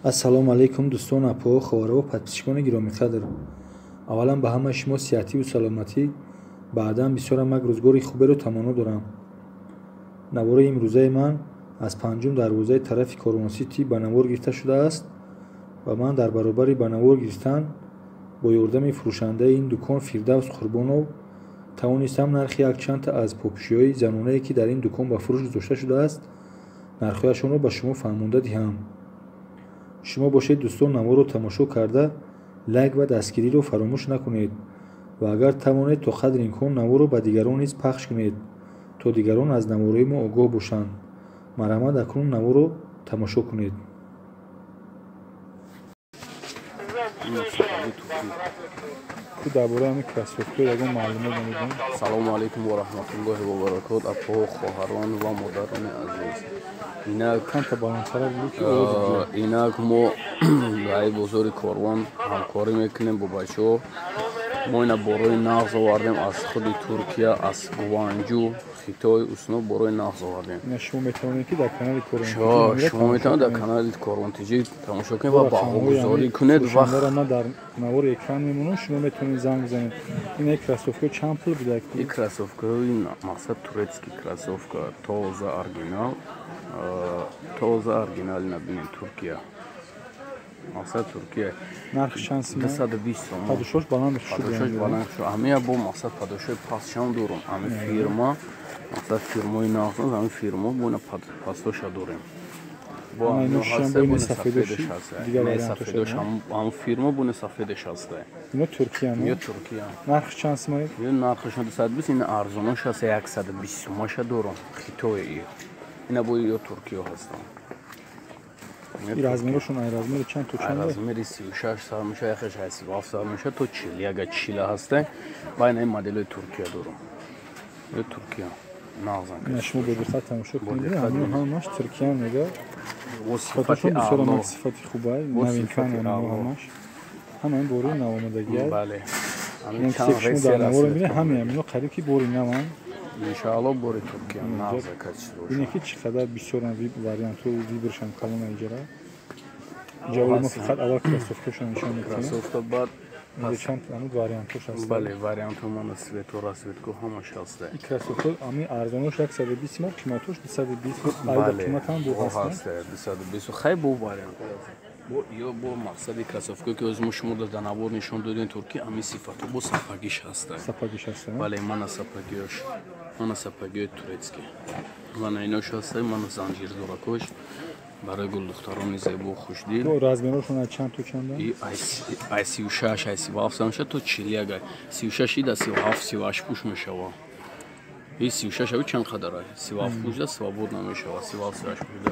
Ассалому алайкум, дӯстон, апоҳо, хоҳаро, подписчикони гиромиқадр. Аввалан ба ҳамаи шумо сиҳативу саломатӣ, баъдан бисёрам як рӯзгори хуберо таманно дорам. Навораи имрӯзаи ман аз панҷум дарвозаи тарафи Корвонсити ба навор гирифта шудааст ва ман дар баробари ба навор гирифтан бо ёрдами фурӯшандаи ин дукон Фирдавс Қурбонов тавонистам нархи якчандта аз попӯшиҳои занонае, ки дар ин дукон ба фурӯш гузошта шудааст, нархҳояшонро ба шумо фаҳмонда диҳам. Шумо бошед, дӯстон, наворро тамошо карда, лайк ва дастгириро фаромӯш накунед ва агар тавонед, то қадри имкон наворро ба дигарон низ пахш кунед, то дигарон аз наворҳои мо огоҳ бошанд. Марҳамат, акнун наворро тамошо кунед. Ку дар бораи ҳамин кроссовкаҳо ягон маълумот намедонам. Салому алайкум ва раҳматуллоҳи ва баракот, апоҳо, хоҳарон ва модарони азиз. Инак камта баландтарак буд, ки овоз инак мо дар бозори Корвон ҳамкорӣ мекунем бо бачаҳо. Мо ина борои нағз овардем аз худи Туркия, аз Гуанҷу, Хитой, усно борои нағз овардем. Ина шумо метавонед, ки дар канали Корвон Шумо метавонед дар канали Корвон ТЖ тамошо кунед ва баҳогузорӣ кунед ва фурӯшандаро ман дар навори экран мемонам, шумо метавонед занг бизанед. Ина кроссовкаҳо чанд пул буда? Ин кроссовкаҳои мақсад турецкий кроссовка, тоза оригинал, тоза оригинал, ина бинед, Туркия, мақсад Туркия. Нархи чанд сима? 220 сомон. Падушош баланд. Падушош баланд шуд. Ҳамия бо мақсад падушои пастшам дорум. Ҳами фирма, мақсад фирмои нағз, ҳами фирма бо ина пастоша дорем. Бо сафедош ҳам фирма, бо ина сафедаш ҳаста. Ино Туркия? Ино Туркия. Нархи чанд сима? Ино нархашон 220, ина арзонош ҳаста, 120 сомаша дорум. Хитои ина бо ё Туркия ҳастам. И размерошон ай размери чанд то чанд? Размери 36 сар меша, яхеш 37 сар меша то 40, ага 40 ҳаста. Ба ина моделои Туркия дорум. Ё Туркия. Нағзан. Ина шумо бо диққат тамошо кунед, ҳамин ҳамаш Туркия мега. Сифаташон бисёр ҳам сифати хубай, новинкан ҳамаш. Ҳама ин бори навомадагиай. Бале. Ҳамин шумо дар навора мебинед, ҳамаи ҳамино қариб ки бори наванд. Иншаалло, бори Туркия нағза качество. Ине ки чӣ қадар бисёрам вариантҳо, выборшам калона иҷара. Иҷа мо фақат аввал кроссовкашон нишон медиҳем. Кроссовка, баъд инҷа чанд ҳамун вариантҳош ҳаст. Бале, вариантҳо мана цвето, расцветко ҳамаш ҳаста. Ин кроссовка ами арзонош 120 мо, қиматош 220. Айда қимат ҳам бо ҳаст. 220. Хай, бо вариант. Бо ё бо мақсади кроссовка, ки ҳозир мо шумо дар навор нишон додем, Туркия, ами сифату бо сапогиш ҳаста. Сапогиш ҳаста? Бале, мана сапогиёш. Мана сапогиёи турецкий. Мана инош ҳаста, мана занҷирдоракош барои гулдухтарони зебо, хушдил. Размерошон аз чанд то чанд? И ай 36, ай 37 меша то 41. Ай 36 ида 37, 38 пуш мешава. И 36 ави чанд қадар ай? 37 пуш да свободно мешава, 37, 38 пуш да.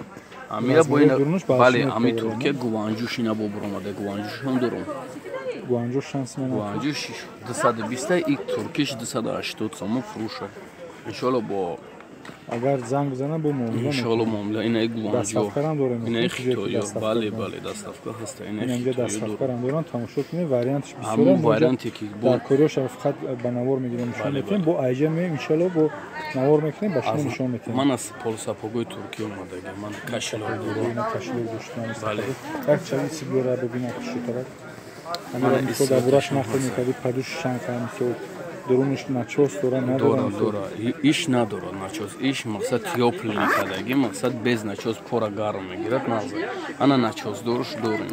Амира бо ина, бале, ами Туркия, Гуанҷуш ина бо буромада, Гуанҷуш ҳам дорум. Гуанҷуш чанд сима? Гуанҷуш 220, и туркиш 280 сомон фурӯша. Иншоалло бо Агар занг бизанам, бо муомила. Иншоалло, муомила. Ина Гуанҷу. Доставкарам дорем? Ина Хитоё, бале, бале, доставка ҳаста. Ина инҷа доставкарам дорам. Тамошо кунед, вариантш бисёр. Ҳамун варианте ки дар кориёш фақат ба навор мегирем, нишон медиҳем, бо айҷа меем, иншоалло, бо навор мекунем, ба шумо нишон медиҳем. Ман аз полусапогои Туркия омадаги, ман кошелёк дорам. Кошелёк доштам. Як чанд сибиёра бибинам хушрӯтарак. Ҳамин мисол дар бораш нақл мекардӣ, падуш чанд ка, мисол дурунаш начос дора, надора? Дора, дора. Иш надора начос. Иш мақсад тёплый кадаги, мақсад без начос пора гарм мегирад, нағза. Ана начос доруш дорем.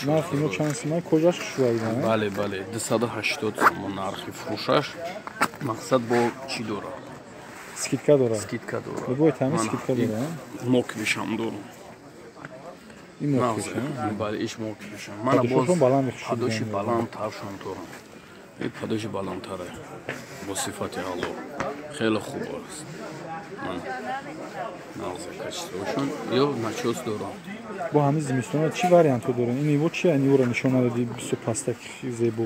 Нархи ино чанд сима? Кожаш хушрӯ? Бале, бале, 280 сомон нархи фурӯшаш. Мақсад бо чӣ дора? Скидка дора? Скидка дора. Любой тами скидка дора. Мокришам дорум. Ин мокриш? Бале, иш мокришам. Мана боз падоши баландтаршон дорам. И падоши баландтаре бо сифати аъло, хеле хуб аст. Нағза качествошон. Ё начос дорам. Бо ҳамин зимистона чӣ вариантҳо дорем? Ин ниво чи? Ниворо нишон надодӣ, бисёр пастак зебо.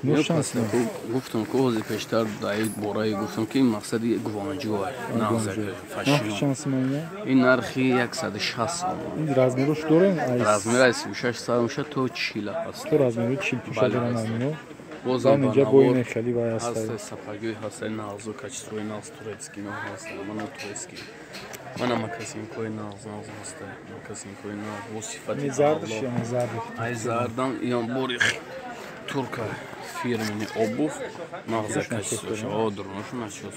Гуфтам ки ҳозир пештар дар бораи гуфтам, ки ин мақсади Гуанҷуа, нағза fashion. Ин нархи 160 сомон. Ин размерош дорем? Размер ай 36 сар меша то 40 ҳаст. То размери 40 пуша дорам ҳамино. Бозам инҷа бо ин хеле вай ҳаст. Ҳаст, сапогиҳои ҳаст, нағзу качествои нағз, турецкий ҳаст, мана турецкий. Мана макасинкои нағз нағз ҳаста. Макасинкои нағз бо сифати зардаш ё зард? Ай зардам иён бори турка фирмини обув нағза кашида. О, дурношу начос.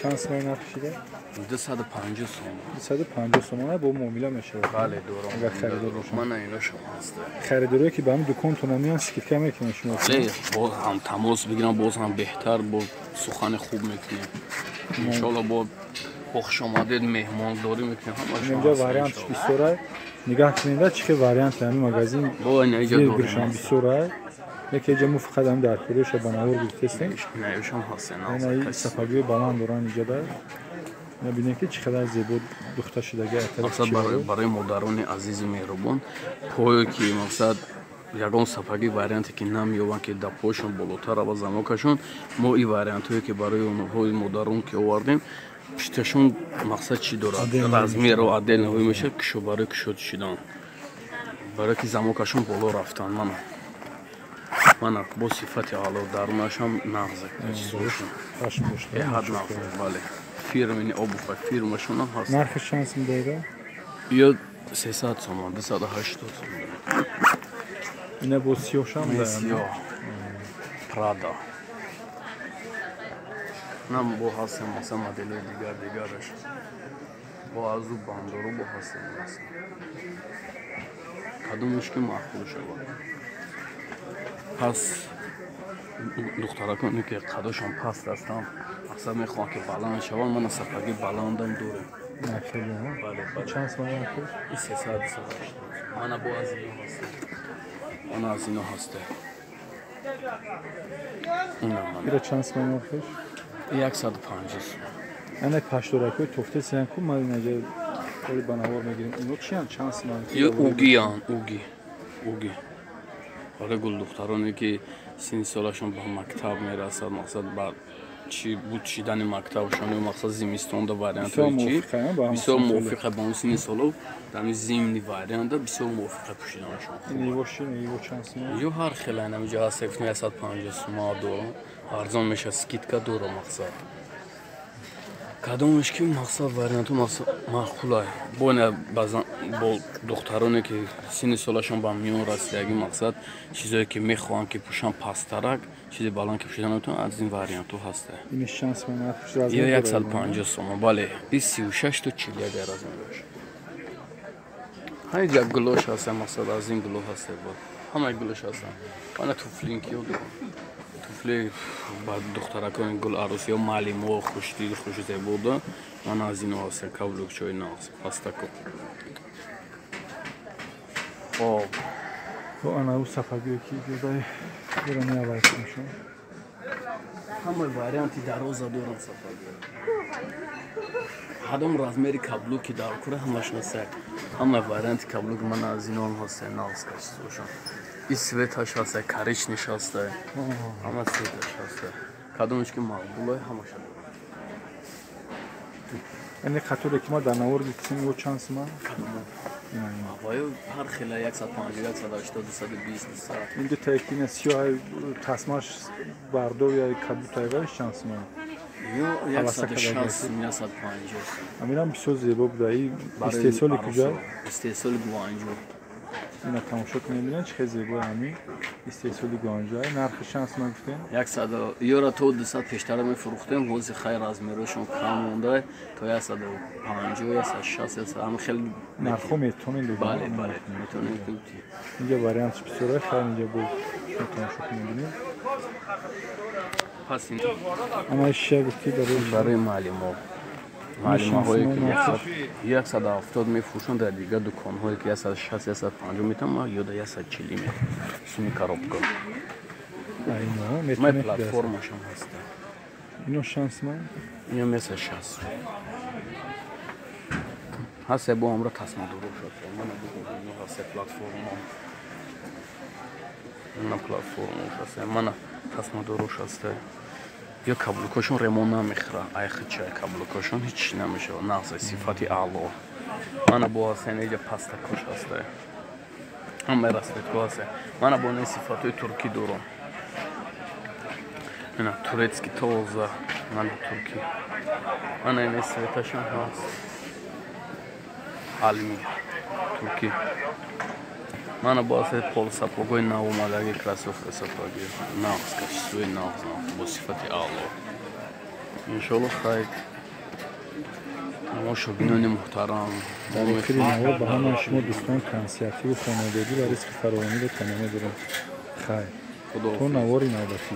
Чанд сомон нарх шида? 250 сомон. 250 сомон бо муомила мешавад. Бале, дорам. Агар харидор бошанд. Мана ино шумо ҳаста. Харидорое ки ба ҳам дуконтон меоянд, скидка мекунед шумо? Бале, боз ҳам тамос бигирам, боз ҳам беҳтар, бо сухани хуб мекунем. Иншоалло бо хушомадед меҳмондорӣ мекунем ҳамашон. Инҷо вариантш бисёр. Нигаҳ кунед, чӣ хел вариант ҳамин магазин. Бо инҷо дорем бисёр. Яке ҷа мо фақат ҳам дар куреша ба навор гирифтестем. Наёшам ҳаст, на сапагиҳои баланд доранд инҷа дар. Бинед ки чӣ қадар зебо духта шудаги. Мақсад барои модарони азизи меҳрубон пое ки мақсад ягон сапаги варианте ки намеёбанд ки дар пойшон болотар рава замокашон, мо ин вариантҳое ки барои онҳои модарон ки овардем, пишташон мақсад чӣ дорад? Размерро отдельно ҳои мешавад кишо барои кишод шидан. Барои ки замокашон боло рафтан. Мана мана бо сифати аъло дарунашам нағзе чизошон. Ҳад нағз, бале. Фирмини обуфа фирмашонам ҳаст. Нархи чанд сум дорад? Ё 300 сомон, 280 сомон. Ина бо сиёҳшам дорад. Сиёҳ. Прада. Нам бо ҳастем масалан моделҳои дигар дигараш. Бо азу бандоро бо ҳастем масалан. Кадомаш ки маъқул шавад. Пас духтараконе ки қадошон паст ҳастанд, мақсад мехоҳанд ки баланд шаванд, мана сапаги баландам дорем. Бале, бале. Чанд сомон нархаш? И 300 280. Мана бо аз ино ҳаст. Мана аз ино ҳаст. Ира чанд сомон нархаш? 150 сомон. Ана паштуракҳои тофта сиян ку ман инаҷа оли ба навор мегирем. Ино чиянд? Чанд сомон? Ё угиян, уги. Уги. Барои гулдухтароне ки синни солашон ба мактаб мерасад, мақсад ба чи буд шидани мактабшон ё мақсад зимистонда вариантҳои чи бисёр мувофиқа ба он синни соло дар зимни варианта бисёр мувофиқа пӯшиданашон. Ё ҳар хела инамиҷа ҳаст 150 сума дорам, арзон мешавад, скидка дорам мақсад. Кадомеш ки мақсад варианту маъқулай. Бо ина бо духтароне ки синни солашон ба миён расидаги мақсад чизое ки мехоҳанд ки пӯшанд пасттарак, чизи баланд ки пӯшида наметавонанд, аз ин варианту ҳаста. Ё 150 сомон, бале. И 36 то 41 размераш. Ҳай як гулош ҳаста, мақсад аз ин гуло ҳаста. Ҳамаи гулош ҳастанд. Мана туфлинкиё дорам. Туфли ба духтаракони гул арӯсиё маълимо хушдил хушзебо да. Мана аз ино ҳаста каблукчои нағз пастако. Хоб. Бо ана ӯ сапагие ки ҷодай дора меавайкуншон. Ҳамаи варианти дароза дорам сапагиё. Ҳадом размери каблуки дар кура ҳамаш ҳаста. Ҳамаи варианти каблук мана аз иноам ҳаста нағз кашидошон. И цветаш ҳаста, коричневш ҳаста. Ҳама цветаш ҳаста. Кадомеш ки мақбулай ҳамаша дорам. Яъне қаторе ки ма дар навор гирифтем, ё чанд суман? Аваю ҳар хела 150, 180, 220, 200. Ин дутае ки ина сиёҳ тасмаш бардор ё кабутае вайш чанд суман? Ё 160, 150. Амирам бисёр зебо буда. И истеҳсоли куҷо? Истеҳсоли Гуанҷу. Ина тамошо кунед, бинед чӣ хел зебои ҳамин истеҳсоли Гуанҷу. Нархи чанд суман гуфтем? 100 ёра то 200 пештара мефурӯхтем, ҳозир хайр размерашон кам монда, то 150, 160, ҳама хел нархҳо метавонед дод. Бале, бале, метавонед дод. Инҷа вариантш бисёр хайр, инҷа бо тамошо кунед, бинед. Пас ин ама шиша гуфтӣ барои маълимо. Маълимаҳое ки 170 мефурӯшанд, дар дигар дуконҳое ки 160, 150 метавонанд, ё да 140 метавонанд. Суми коробка. Май платформашам ҳаста. Ино шанс ман? Ино 160. Ҳаста бо ҳамра тасмадоро шуд. Мана ино ҳаста платформа. Мана платформаш ҳаста. Мана тасмадорош ҳаста. Ё каблукошон ремон намехӯра, айхичай каблукошон ҳеч чиз намешавад, нағз сифати аъло. Мана бо ҳаста инҷа пастакош ҳаста. Ҳамаи расцветко ҳаста. Мана бо ин сифатҳои туркӣ дорам. Ина турецкий тоза, мана туркӣ. Мана ин цветашам ҳаст. Алми туркӣ. Мана боз полусапогои нав омадаги, кроссовка, сапоги нағз, качествои нағз, бо сифати аъло. Иншоалло, хайр, тамошобинони муҳтарам. Дар охири навор ба ҳамаи шумо дӯстон тансиҳативу хонаводагӣ ва ризқи фаровониро таманно дорем. Хайр, то навори навбатӣ.